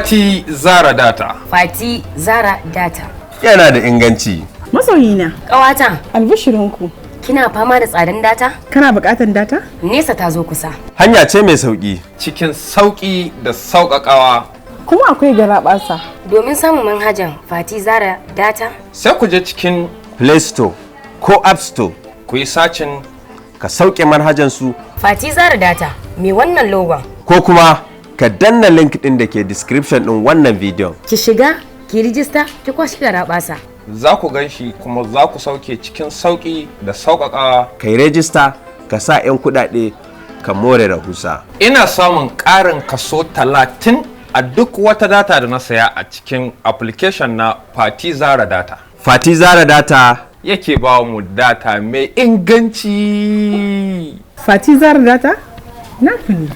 Fati Zara Data. Fati Zara Data. Yana da inganci. Masoyina, Ƙawata, albishirinku. Kina fama da tsadan data? Kana buƙatar data? Nesa ta zo kusa. Hanya ce mai sauƙi. Cikin sauƙi da sauƙaƙawa. Kuma akwai garaɓasa. Domin samun manhajan Fati Zara Data, sai ku je cikin Play Store ko App Store, ku yi searching, ka sauke manhajan su. Fati Zara Data mai wannan logon. Ko kuma ka danna link ɗin da ke description ɗin wannan bidiyon. Ki shiga, ki rijista, ki kwashi garaɓasa. Za ku gan shi kuma za ku sauke cikin sauƙi da sauƙaƙawa. Ka yi rejista, ka sa 'yan kuɗaɗe, ka more rahusa. Ina samun ƙarin kaso 30 a duk wata data da na saya a cikin application na Fati Zara Data. Fati Zara Data yake ba mu data mai inganci. Fati Zara Data? Na ne.